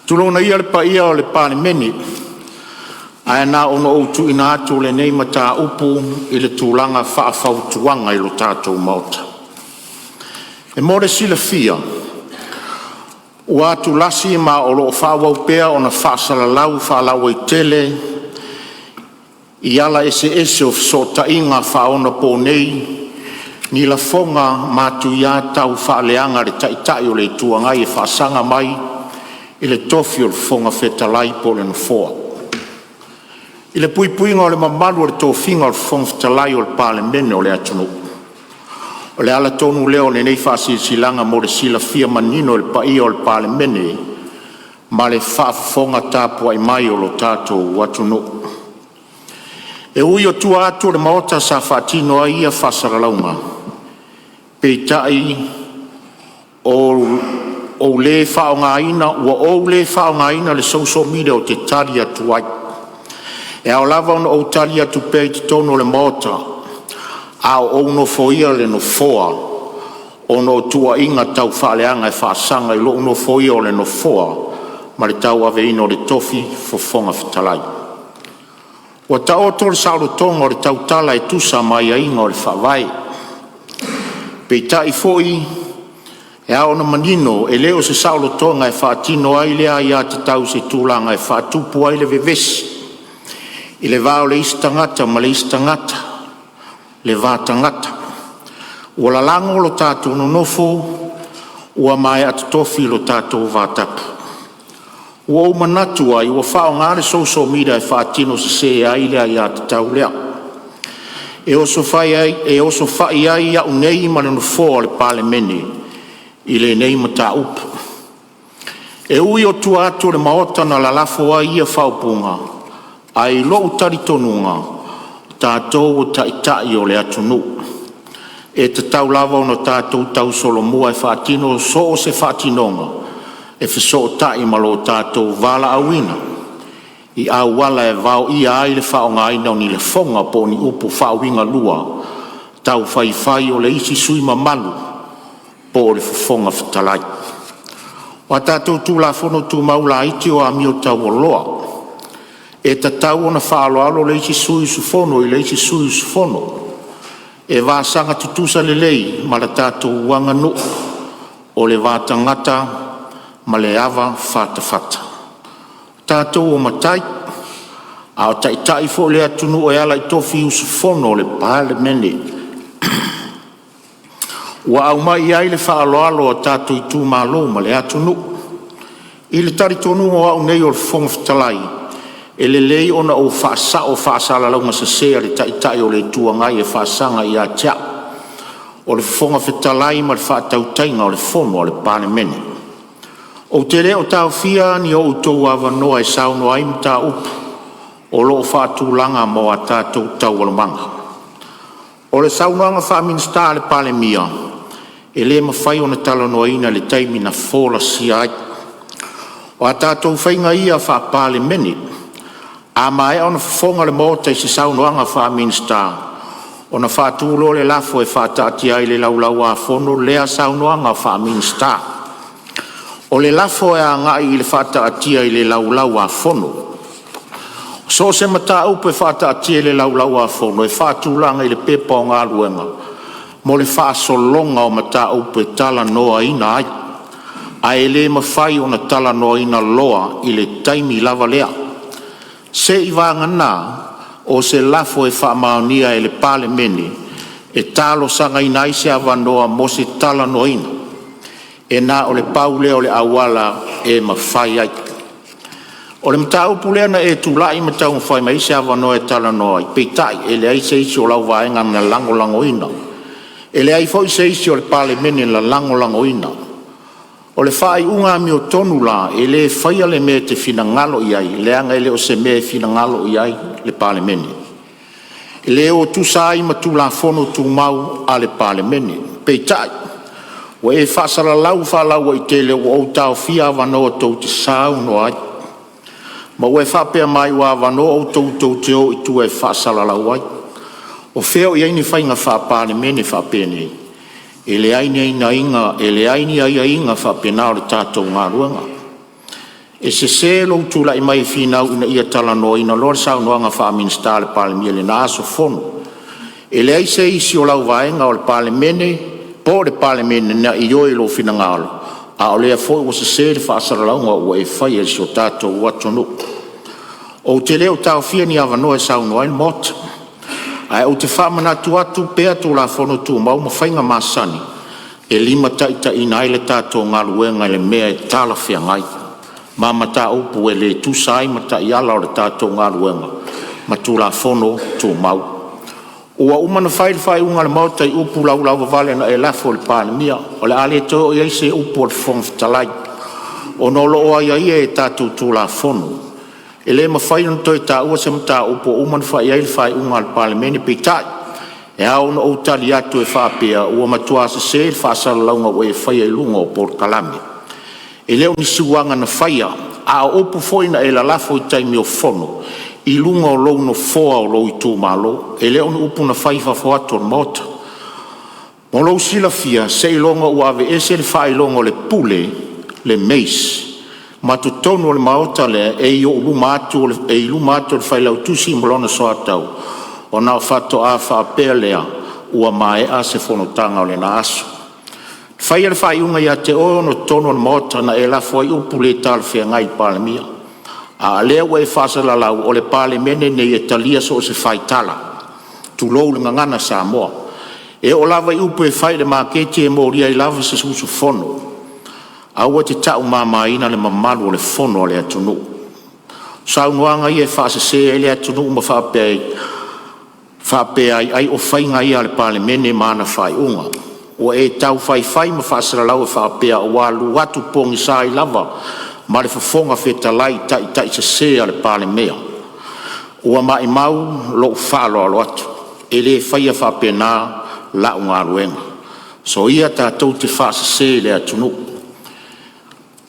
Tulouna ia le paia o le Palemene, ae na ona ou tuuina atu o lenei mataupu i le tulaga faafautuaga i le tatou Maota. E mo le silafia ua atulasi ma o lo o faaauau pea ona faasalalau faalauaitele i ala eseese o fesootaiga faaonaponei ni lafoga matuia taufaaleaga a le Taitai o le Itu Agai e faasaga mai i le tofi o le Fofoga Fetalai po o le Nofoa, i le puipuiga o le mamalu o le tofiga o le Fofoga Fetalai o le Palemene o le atunuu. O le ala tonu lea o lenei faasilasilaga mo le silafia manino e le paia o le Palemene ma le faafofoga tapuai mai a lo tatou atunuu. E ui o tua atu o le Maota sa faatino ai ia faasalalauga, peitai ua ou le faaaogaina le social media ou te tali atu ai. E ao lava ona ou tali atu pea i totonu o le Maota a o ou nofoia le Nofoa, ona o tuuaiga taufaaleaga e faasaga i lou nofoia o le Nofoa ma le tauaveina o le tofi Fofoga Fetalai. Ua taoto le saolotoga o le tautala e tusa ma aiaiga o le Faavae. Peitai foi, e ao ona manino, e le o se saolotoga e faatino ai lea aiatatau i se tulaga e faatupu ai le vevesi i le va o le isi tagata ma le isi tagata, le va tagata. Ua lalago lo tatou nonofo, ua maea totofi lo tatou vatapu. Ua ou manatu ai, ua faaaoga le social media e faatino sese ai le aiatatau lea, e osofai ai au nei ma le Nofoa o le Palemene i lenei mataupu. E ui o tua atu o le Maota na lalafo ai ia faaupuga, ae i lou talitonuga, o tatou o taitai o le atunuu, e tatau lava ona tatou tausolomua e faatino so o se faatinoga e fesootai ma lo tatou valaauina i auala e vaoia ai le faaaogaina o ni lafoga po o ni upu faauigalua taufaifai o le isi sui usufono mamalu po o le Fofoga Fetalai. O a tatou Tulafono Tumau laiti o amio taualoa, e tatau ona faaaloalo le isi sui usufono i le isi sui usufono, e vasaga tutusa lelei ma la tatou aganuu o le va tagata ma le avafatafata. O tatou o matai, a o taitai foi o le atunuu e ala i tofi usufono o le Palemene ua aumai i ai le faaaloalo a tatou itumalo ma le atunuu. I le talitonuga o au nei o le Fofoga Fetalai, e lelei ona ou faasao faasalalauga sese a le Taitai o le Itu Agai e faasaga ia te au o le Fofoga Fetalai mo le faatautaiga o le Fono a le Palemene. Ou te le o taofia ni o outou avanoa e saunoa ai i mataupu o lo o faatulaga mo a tatou Taualumaga. O le saunoaga faa-Minisita a le Palemia, e le mafai ona talanoaina i le taimi na folasia ai. O a tatou faiga ia faa-Palemene, a maea ona fofoga le Maota i se saunoaga faa-Minisita, ona faatu loa lea o le lafo e faataatia ai i le Laulau-a-Fono lea saunoaga faa-Minisita. O le lafo e agai i le faataatia i le Laulau-a-Fono. So o se mataupu e faataatia i le Laulau-a-Fono e faatulaga i le Pepa o Galuega mo le faasologa o mataupu e talanoaina ai, ae le mafai ona talanoaina loa i le taimi lava lea, seiavagana o se lafo e faamaonia e le Palemene e talosagaina ai se avanoa mo se talanoaina. E na o le pau lea o le auala e mafai ai. O le mataupu lea na e tulai ma taumafai mai ai se avanoa e talanoa ai, peitai, e leai se isi o lau vaega na lagolagoina, e leai foi se isi o le Palemene na lagolagoina. O le faaiuga amiotonu la, e le faia le mea e te finagalo i ai, leaga e le o se mea e finagalo i ai le Palemene. E le o tusa ai ma Tulafono Tumau a le Palemene. Peitai, ua e faasalalau faalauaitele ua ou taofia avanoa tou te saunoa ai, ma ua e faapea mai ua avanoa outou tou te o i tua e faasalalau ai. O fea o i ai ni faiga faa-Palemene faapenei? E leai ni aiaiga faapena o le tatou galuega. E sese lou tulai mai e finau ina ia talanoaina loa le saunoaga faa-Minisita a le Palemia i lena aso Fono. E leai se isi o lau vaega o le Palemene po o le Palemene na ioe i lou finagalo, a o lea foi ua sese le faasalalauga ua e faia i si o tatou atunuu. Ou te le o taofia ni avanoa e saunoa ai le Maota, ae ou te faamanatu atu pea Tulafono Tumau ma faiga masani e limataitaiina ai le tatou galuega i le mea e talafeagai ma mataupu e le tusa ai ma taiala o le tatou galuega ma Tulafono Tumau. Ua uma ona fai le faaiuga a le Maota i upu laulauvavale na e lafo i le Palemia. O le a le toe oo i ai se upu a le Fofoga Fetalai, ona o lo o aiaia i tatou Tulafono. E le mafai ona toe taua se mataupu ua uma ona fai i ai le faaiuga a le Palemene. Peitai, e ao ona ou tali atu e faapea, ua matua sese le faasalalauga ua e faia i luga o polokalame. E le o ni suaga na faia, a o upu foi na e lalafo i taimi o fono i luga o lou nofoa o lou itumalo. E le o ni upu na faia i fafo atu o le Maota. Mo lou silafia, seiloga ua aveese le faailoga o le pule le mace ma totonu o le maota lea e i luma atu o le Failautusi ma lona soatau, ona faatoa faapea lea ua maea se fonotaga o lena aso. Na faia le faaiuga ia te oe ona o totonu o le Maota na e lafo ai upu le talafeagai i le Palemia. A o lea ua e faasalalau, o le Palemene lenei e talia so o se faitala, tulou le gagana Samoa. E oo lava i upu e fai i le maketi e molia ai lava se usufono. Aua e te taumamaina le mamalu o le Fono a le atunuu. O saunoaga ia e faasese ai le atunuu ma faapea ai ai o faiga ia a le Palemene ma ana faaiuga. Ua e tau faifai ma faasalalau e faapea ua alu atu pogisa ai lava ma le Fofoga Fetalai i taitai sese a le Palemia. Ua maumau lou faaaloalo atu. E le faia faapena lau galuega. Soia tatou te faasese i le atunuu.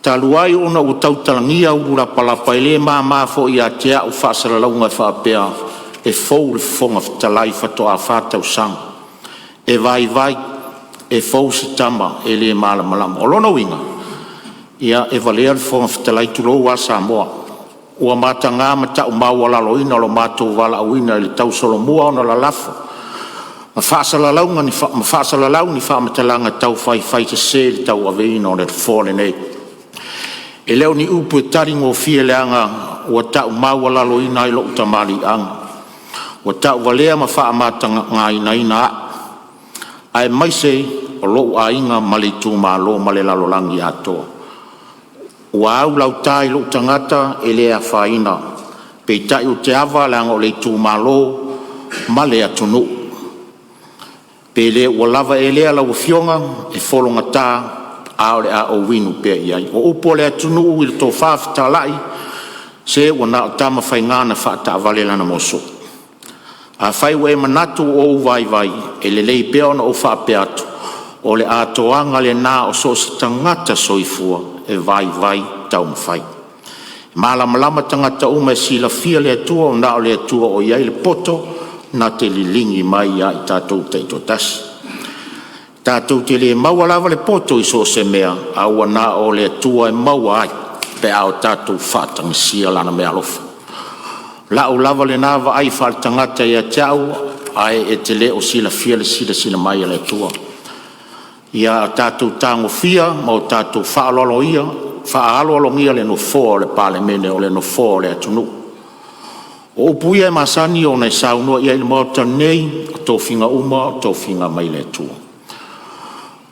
Talu ai ona ua tautalagia ulu lapalapa, e le mama foi ia te au faasalalauga e faapea e fou le Fofoga Fetalai faatoa fa tausaga. E vaivai e fou se tama e le malamalama. O lona uiga, ia e valea le Fofoga Fetalai, tulou lava Samoa. Ua mataga ma tau maualaloina lo matou valaauina i le tausolomua ona lalafo ma faasalalau ni faamatalaga taufaifai sese i le tauaveina o le Nofoa lenei. E le o ni upu e taligofie leaga ua tau maualaloina ai lou tamaliiaga, ua tauvalea ma faamatagataina a'u, aemaise o lou aiga ma le itumalo ma le lalolagi atoa. Ua au lauta i lou tagata e le afaina, peitai ou te ava leaga o le itumalo ma le atunuu. Pe le ua lava ea lea lau Afioga e fologata, ae o le a ou inu pea i ai. O upu a le atunuu i le tofa fetalai, se ua na o Tamafaiga na faataavale lana moso'u. Afai ua e manatu ua ou vaivai, e lelei pea ona ou faapea atu, o le atoaga lena o so o se tagata soifua, e vaivai taumafai. E malamalama tagata uma e silafia le Atua, ua na o le Atua o i ai le poto na te liligi mai ia i tatou taitoatasi. Tatou te le maua lava le poto i so o se mea, ae ua na o le Atua e maua ai pe a o tatou faatagisia Lana meaalofa. O lau lava lena vaai faaletagata ia te au, ae e te le o silafia le silasila mai a le Atua. Ia tatou tagofia ma o tatou faaaloalogia le Nofoa o le Palemene, o le Nofoa o le atunuu. O upu ia e masani ona e saunoa i ai i le Maota lenei, o tofiga uma o tofiga mai le Atua.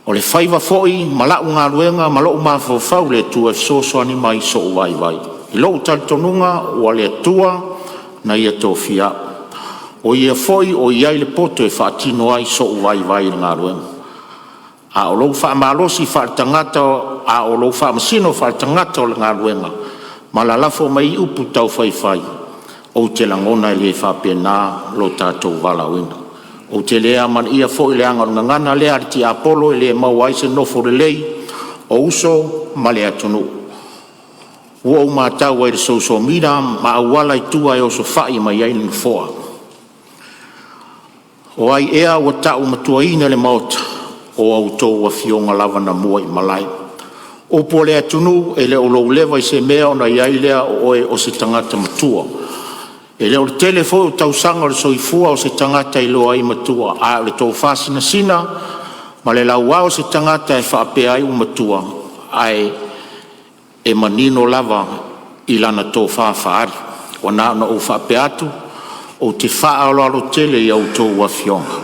O le faiva foi ma lau galuega ma lou mafaufau i le Atua e fesoasoani mai i sou vaivai. I lou talitonuga ua le Atua na Ia tofia a'u, o Ia foi ua i ai le poto e faatino ai so'u vaivai i le galuega. A o lou faamalosi faaletagata a o lou faamasino faaletagata o le galuega ma lalafo mai ai upu taufaifai, ou te lagona e le faapena lo tatou valaauina. Ou te le amanaia foi leaga o le gagana lea a le tiapolo e le maua ai se nofo lelei o uso ma le atunuu. Ua ou matau ai i le social media ma auala i tua e osofai mai ai nofoa. O ai ea ua taumatuaina le Maota? O a outou afioga lava na muaimalae. Upu a le atunuu, e le o lou leva i se mea ona i ai lea o oe o se tagata matua. E le o le tele foi o tausaga o le soifua o se tagata e iloa ai le matua, a o le tofa sinasina ma le lauao o se tagata e faapea ai ua matua, ae manino lava i lana tofa faali. Ua na ona ou faapea atu, ou te faaaloalo tele i a outou afioga,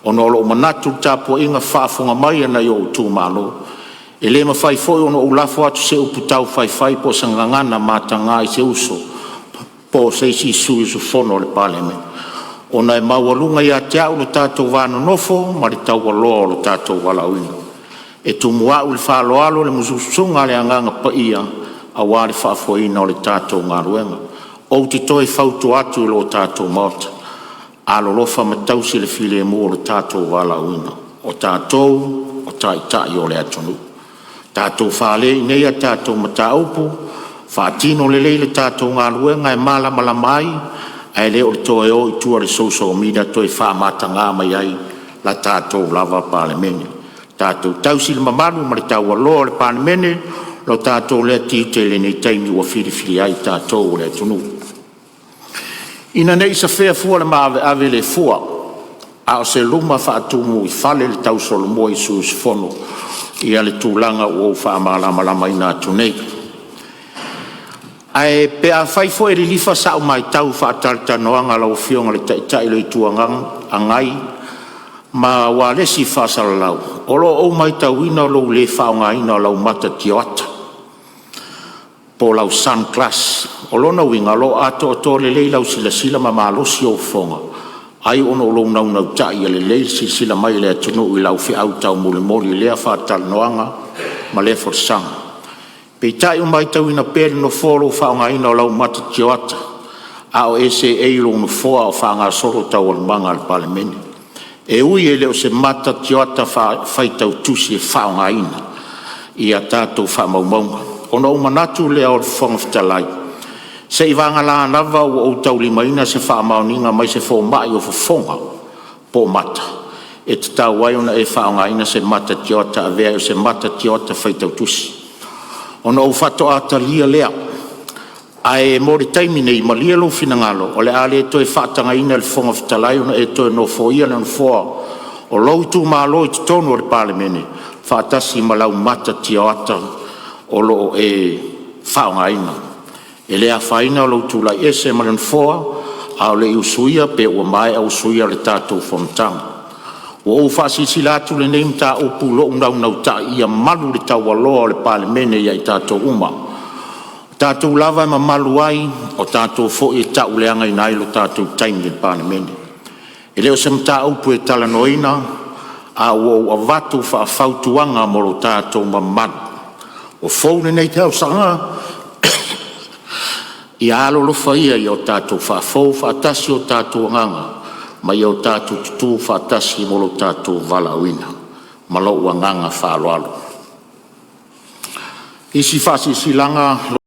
ona o lou manatu i le tapuaiga faafofoga mai a nai ou itumalo, e le mafai foi ona ou lafo atu se upu taufaifai po o se gagana mataga i se uso po o se isi sui usufono o le Palemene, ona e maualuga ia te au lo tatou va nonofo ma le taualoa o lo tatou valaauina. E tumu au i le faaaloalo le musumusuga a le Agaga Paia aua le faafoeina o le tatou galuega. Ou te toe fautua atu i lo tatou Maota, alolofa ma tausi le filemu o lo tatou valaauina, o tatou o taitai o le atunuu. Tatou fale i inei a tatou mataupu, faatino lelei le tatou galuega e malamalama ai, ae le o le toe o i tua i le social media toe faamataga mai ai la tatou lava Palemene. Tatou tausi le mamalu ma le taualoa o le Palemene, lo tatou lea tiute i lenei taimi ua filifilia ai tatou e le atunuu. Ina ne i safea fua le maaveave le fua, a o se luma faatumuifale le tausolomua i sui usufono ia le tulaga ua ou faamalamalamaina atu nei. Ae pe afai foi e lilifa sau matau i faatalatalanoaga a lau Afioga i le Taitai o le Itu Agai ma ualesi faasalalau, o lo o ou matauina lou le faaaogaina o lau mata tioata po o lau sun glass. O lona uiga o lo o atoatoa lelei lau silasila ma malosi ou fofoga, ai ona o lou naunautai ia lelei le silasila mai a le atunuu i lau feau taumolimoli i lea faatalanoaga ma lea folasaga. Peitai ua matauina pea e le Nofoa lou faaaogaina o lau mata tioata a o e seei i lou nofoa a o faagasolo taualumaga a le Palemene. E ui e le o se mata tioata faitau tusi e faaaogaina i a tatou faamaumauga. Ona ou manatu lea o le Fofoga Fetalai, seiavagana lava ua ou taulimaina se faamaoniga mai se fomai o fofoga po o mata, e tatau ai ona e faaaogaina se mata tioata e avea ai o se mata tioata faitau tusi, ona ou faatoa talia lea. Ae mo le taimi nei, malie lou finagalo, o le a le toe faatagaina e le Fofoga Fetalai ona e toe nofoia le nofoa o lou itumalo i totonu o le Palemene faatasi ma lau mata tioata o lo o e faaaogaina. E le afaina lou tulai ese ma le nofoa a o le i usuia pe ua maea usuia le tatou fonotaga. Ua ou faasilasila atu lenei mataupu i lou naunautai ia malu le taualoa o le Palemene ia i tatou uma. O tatou lava e mamalu ai, o tatou foi e tauleagaina ai lo tatou taimi i le Palemene. E le o se mataupu e talanoaina, ae ua ou avatu faafautuaga mo lo tatou mamalu. Ua fou lenei tausaga, ia alolofa ia ia o tatou faafou faatasi o tatou agaga ma ia o tatou tutu faatasi mo lo tatou valaauina. Ma lou agaga faaaloalo.